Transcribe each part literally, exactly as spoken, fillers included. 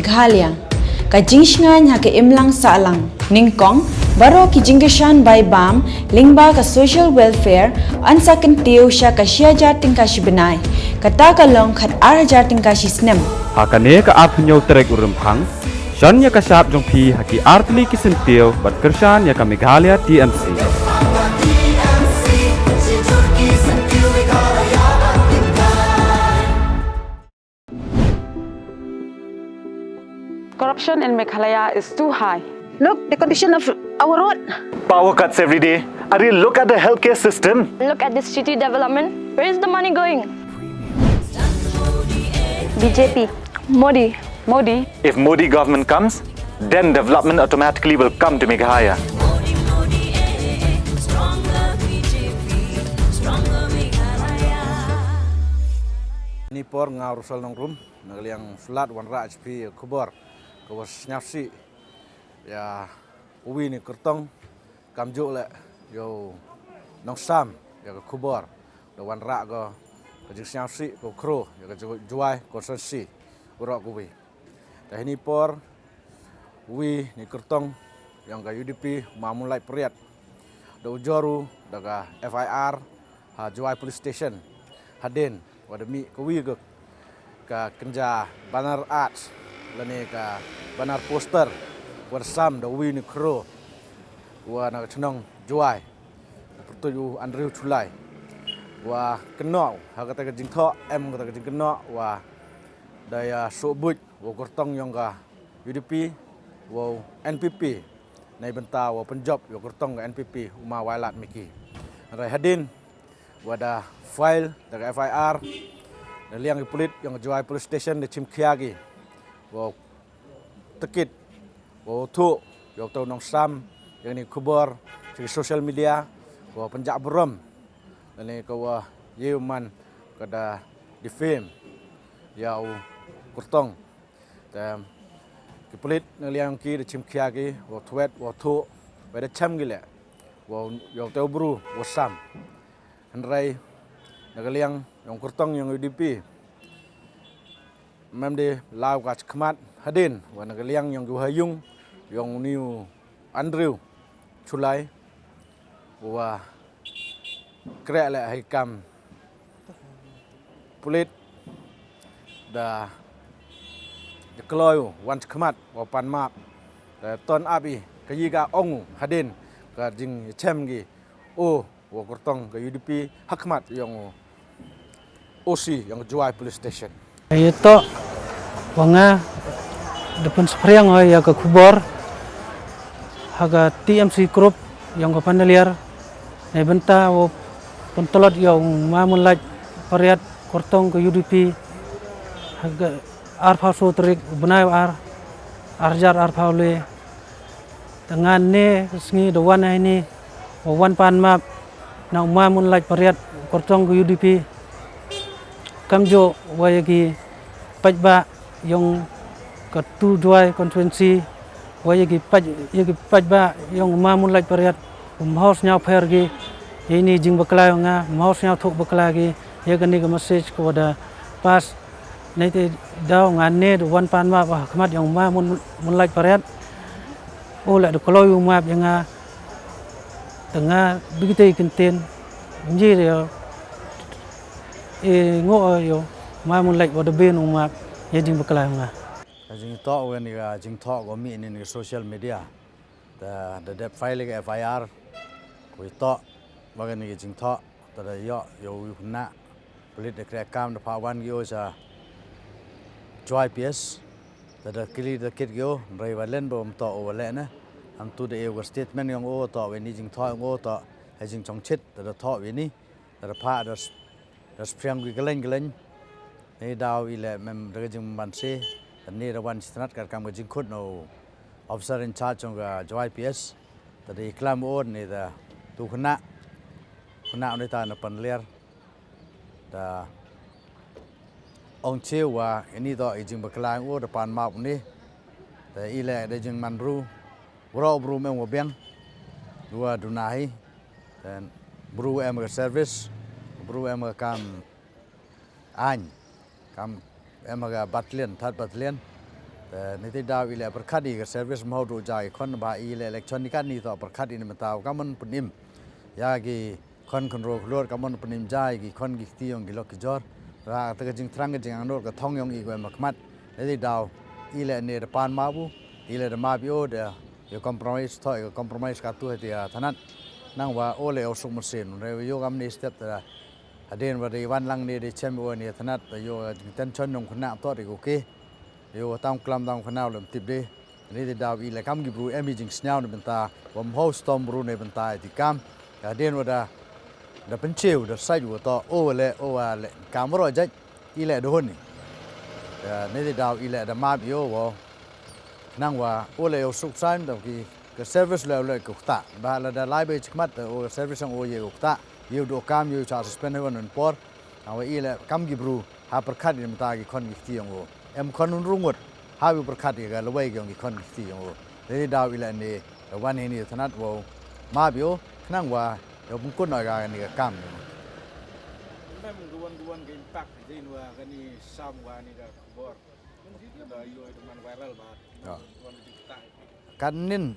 Meghalaya, ka jingshngaiñ ha ka imlang sahlang. Nyngkong, baroh ki jingkyrshan bai bam lyngba ka social welfare yn sa kyntiew sha ka shi hajar tyngka shi bnai, kata ka long khat ar hajar tyngka shi snem. Ha kane ka arphew hynñiew tarik u Rymphang, shon ïa ka shap jong phi ha ki artylli ki syntiew ban kyrshan ïa ka Meghalaya T M C. Corruption in Meghalaya is too high. Look, the condition of our road. Power cuts every day. Arey, look at the healthcare system. Look at the city development. Where is the money going? B J P. Modi. Modi. If Modi government comes, then development automatically will come to Meghalaya. Ni por nga Russell Nongrum, na ka liang Sulat wanrah H P khubor ka wa sniawsih ïa uwi ni kyrtong, kamjooh leh ïa u nongsam ïa ka khubor da wanrah ka, ka jingsniawsih ka u khro ïa ka Ju-, Jowai constituency, u rok uwi. Te hini por uwi ni kyrtong ïong ka U D P, Ma Moonlight Pariat, da ujor u da ka F I R ha Jowai Police Station hadien wa da mih ka wi ka, ka kynja banner ads lane ka banner poster wa da sam da uwi ni khro wa na ka chnong Jowai, u pyrtuit u Andrew Chulai, wa kynnoh ha kata ka jingthoh, em kata ka jingkynnoh wa da ïa soh buit wa u kyrtong ïong ka U D P wa u N P P, na i bynta wa pynjop ïa u kyrtong ka N P P, u Ma Wailadmiki. Hynrei hadien wa da file da ka F I R, na liang ki pulit ïong ka Jowai Police Station da chim khia ki wa u takit, wa u thuh ïa uta u nongsam ïa kani ka khubor sha ki social media, wa pynjah burom lane ka wa ïa u man ka da defame ïa u kyrtong. Te ki pulit na liang ki da chim khia ki, wa thwet, wa thuh, wa da chem ki leh wa ïa uta u bru wa sam. Hynrei na ka liang ïong kyrtong ïong U D P, mem de law ka chakmat hadien wa na ka liang ïong ki wa ha ïung ïong u ni u Andrew Chulai, wa kreh leh ha i kam pulit da, da kloi u wan chakmat wa pan map. Da ton ap i ka yi ka ong u hadien ka jingchem ki u wa kyrtong ka U D P ha khmat ïong u O C ïong ka Jowai Police Station. Ïa to wa nga da pynspring ïa ka khubor ha ka T M C group ïong ka Panaliar, na i bynta wa pyntlot ïa u Ma Moonlight Pariat, kyrtong ka U D P, ha ka arphew saw tarik u bnai ar, ar hajar arphew le. Te nga ne sngi da wan ha ini wa wan pan map na u Ma Moonlight Pariat, kyrtong ka U D P, kamjooh wa ïa ki paidbah ïong ka tu Jowai constituency, wa ïa ki paid, ïa ki paidbah ïong u Ma Moonlight Pariat, um hos sniaw pher ki ïa ini jingbakla ïong nga, um hos sniaw thuh bakla ki ïa kani ka message ka wa da pass. Nei te daw nga ne da wan pan map ha khmat ïong u Ma Moon, Moonlight Pariat. U leh da kloi u map ïa nga. Te nga bikitei kyntien nji ïa, e, ngo ïa u Ma Moonlight wa da bin u map ïa jingbakla ïong nga. Ka jingthoh wa ni ka jingthoh ka mih ni ka social media. Da, da dep file ka F I R, ko ito, ba kani ka jingthoh, te da ïoh, ïoh u khynnah, pulit da kreh kam da phah wan ki o sha Jowai P S, te da kylli da kit ki o, hynrei wa len ba um toh o wa leh ne, hangtu da e u ka statement ïong o, toh wa ni jingthoh ïong o, toh, ha jingchongchit, te da thoh wa ni, te da phah, da s-, da spriang ki kylleiñ kylleiñ, Ni daw i leh mem da ka jingmynban se, te ni da wan sngewtynnat katkam ka jingkhot na u officer in charge jong ka Jowai P S, te da i klam o ni da tu khynnah, khynnah u ni ta na Panaliar, da ong che wa ini toh i jingbakla ïong o da pan map u ni, te i leh da jingman bru, waroh bru mem wa biang, wa duna hi, te bru em ka service, bru em ka kam Aiñ, kam em ha ka battalion, third battalion. Niti daw i leh pyrkhat i ka service mhaw du ja i khon ba i leh election ni kat ni to pyrkhat i ni mynta ka mon pynim. Ya ki khon khon ro klor ka mon pynim ja i ki khon ki kti yong ki lok ki jor. Ra ta ka jingtrang ka jingangnud ka thong yong i ko ma khmat. Niti daw i leh ne da pan ma bu i leh da ma bi o da i compromise to i compromise ka tu ha ti thanat. Nang wa o le o suk mo sen re yo kam ni step ta. Hadien wa de wan lang ni de chem wa ni thanat yo tension nong khna to de ko ke. Yo tam klam tam khna lem tip de. Niti daw i le kam ki bru em i jingsnyaw ni benta wa mho stom bru ni benta i ti kam. Hadien wa da da pencheu da sai wa to o le o wa le kam ro jai i le do ni. Niti daw i le da map yo wo. Nang wa o le yo suk san da ki ka service le le ku ta ba la da lai be chikmat o service ang o ye ku ta. Yo do kam yo cha suspend ho non por. Nang wa i le kam ki bru ha pyrkhat ni mata ki khon ki kti yong o. Em khon un rungut ha bi pyrkhat ki ga lawai ki yong ki khon ki kti yong o. Niti daw i le ni wan ni thanat wo. Map yo nang wa yo bungkun ga ni ga kam. Mem guwan guwan ga impact din wa ga ni sam wa ni ga khubor. Kan nin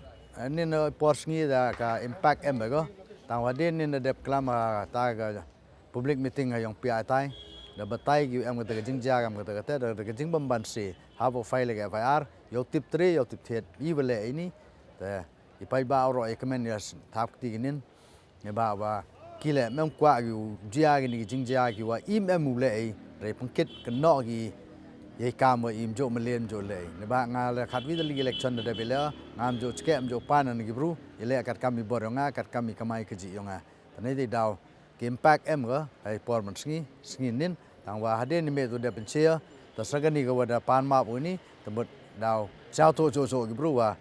nin por sngi da ka impact em ba go. Tang wa din nin da dep klam ha ta ga public meeting ha yong pia tai. Da batai ki em ka jingjia kam ka ta da ka jingbam ban si ha bo file ka F I R yo tip tri yo tip thiet i ba le ini. Te i pai ba ro i kemen ya thap ti nin. Ngi ba wa ki le mem kwa ki u jia ki ni ki jing jia ki wa im em u le ei re pengkit ke no ki ye kam wa im jo melen jo le ei. Ngi ba nga le khat wi da li election da de bele ngam jo chke em jo pan ni ki bru i le kat kam i bor yong nga kat kam i kamai ke ji yong nga. Tane dei daw ki impact em ga ai por man sngi sngi nin. Tang wa hadien ni me tu de pensia ta sa ka ni ka wa da pan map u ni ta mut daw siaw to cho cho ki bru wa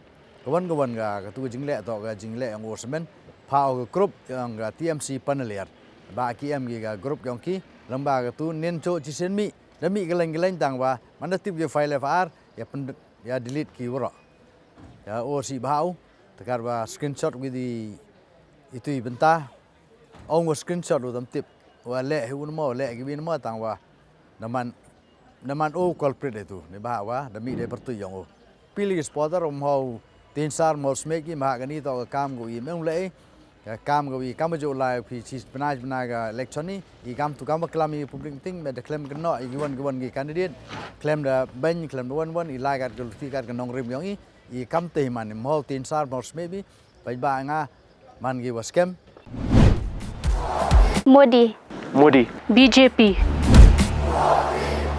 ka wan ka wan ga ka tu ka jingleh to ka jingleh yong o semen. Pha o ka group yong ka T M C panaliar ba ki em ki ka group yong ki lamba ka tu nin cho chi sen mi da mi ka leng ka leng tang wa man da tip ki file F I R ya pen ya delete ki wro ya o si ba u ta kar wa screenshot with the itu i benta. Ong wa screenshot u dam tip wa le hi un mo le ki win mo tang wa naman naman o culprit itu ni ba wa da mi de pertu yong o pili spotter um ho tin sar mo smek ki ma ka ni to ka kam go i meng le ka kam go i kam jo lai phi chi penaj bena ga election ni i kam tu kam klam i public meeting me de klem ke no i giwan giwan gi candidate klem da ben klem da wan wan i lai kat ke luti kat ke nong rim yong i i kam te man mo tin sar mo smek bi bai ba nga man gi wa scam. Modi, Modi. B J P.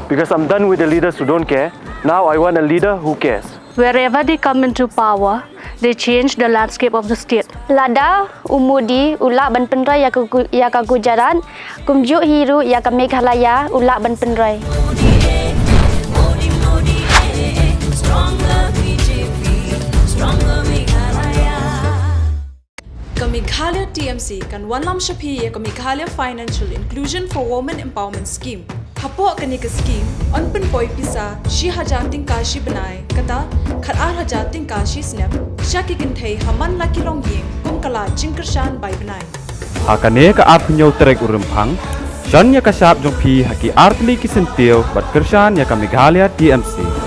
Because I'm done with the leaders who don't care. Now I want a leader who cares. Wherever they come into power, they change the landscape of the state. Lada u Modi u lah ban pynrai ya ka Gu- ya ka Gujarat, kumjuh hi ruh ya ka Meghalaya u lah ban pynrai. Modi, eh, Modi, Modi, eh, eh, eh. Stronger B J P, stronger Meghalaya. Ka Meghalaya T M C kan wanlam sha phi ïa ka Meghalaya Financial Inclusion for Women Empowerment Scheme. Hapoh kane ka scheme, yn pynpoi pisa shi hajar tyngka shi bnai, kata khat ar hajar tyngka shi snem, sha ki kynthei ha man la ki longïing, kum ka lad jingkyrshan bai bnai. Ha kane ka arphew hynñiew tarik u Rymphang, shon ïa ka shap jong phi ha ki artylli ki syntiew bad kyrshan ïa ka Meghalaya T M C.